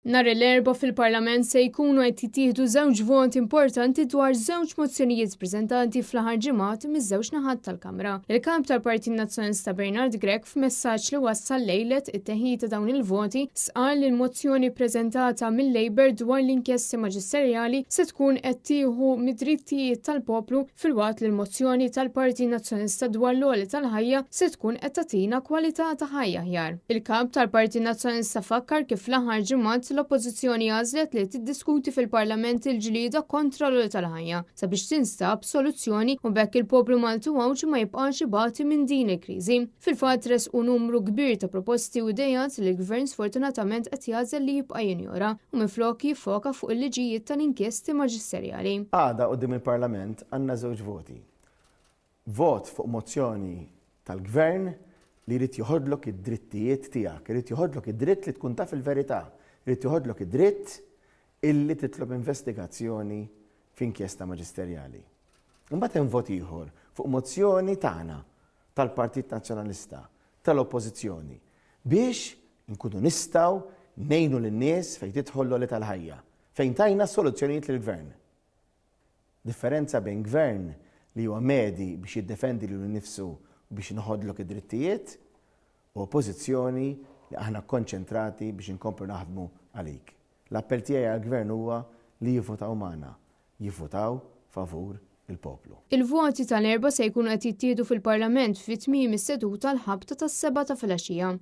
Nhar l-Erbgħa fil-Parlament se jkunu qed jittieħdu żewġ voti importanti dwar żewġ mozzjonijiet preżentati fl-aħħar ġimgħat miż-żewġ naħat tal-Kamra. Il-Kap tal-Partit Nazzjonalista Bernard Grech f'messaġġ li wassal lejlet it-teħid ta' dawn il-voti stqarr li l-mozzjoni preżentata mil-Labour dwar l-inkjesti maġisterjali se tkun qed tieħu mid-drittijiet tal-poplu filwaqt li l-mozzjoni tal-Partit Nazzjonalista dwar l-għoli tal-ħajja se tkun qed tagħtina kwalità ta' ħajja aħjar. Il-Kap tal-Partit Nazzjonalista fakkar kif fl-aħħar ġimgħat l-Oppożizzjoni għażlet li tiddiskuti fil-Parlament il-ġlieda kontra l-għoli tal-ħajja sabiex tinstab soluzzjoni u b'hekk il-poplu Malti u Għawdxi ma jibqax ibati minn din il-kriżi. Fil-fatt ressqu numru kbir ta' proposti u ideat li l-Gvern sfortunatament qed jagħżel li jibqa' jinjora u minflok jiffoka fuq il-liġijiet tal-inkjesti maġisterjali. Għada quddiem il-Parlament għandna żewġ voti. Vot fuq mozzjoni tal-Gvern li jrid joħodlok id-drittijiet tiegħek, irid joħodlok id-dritt li tkun taf il-verità, irid joħodlok id-dritt illi titlob investigazzjoni f'inkjesta maġisterjali. Imbagħad hemm vot ieħor fuq mozzjoni tagħna tal-Partit Nazzjonalista, tal-Oppożizzjoni, biex inkunu nistgħu ngħinu lin-nies fejn tidħol l-għoli tal-ħajja, fejn tajna soluzzjonijiet lill-Gvern. Differenza bejn Gvern li huwa medi biex jiddefendi lilu nnifsu u biex noħodlok id-drittijiet u Oppożizzjoni li aħna kkonċentrati biex inkomplu naħdmu għalik. L-appell tiegħi għall-Gvern huwa li jivvotaw magħna, jivvotaw favur il-poplu. Il-voti tal-Erbgħa se jkunu qed jittieħdu fil-Parlament fi tmiem is-seduta għall-ħabta tas-sebgħa ta' filgħaxija.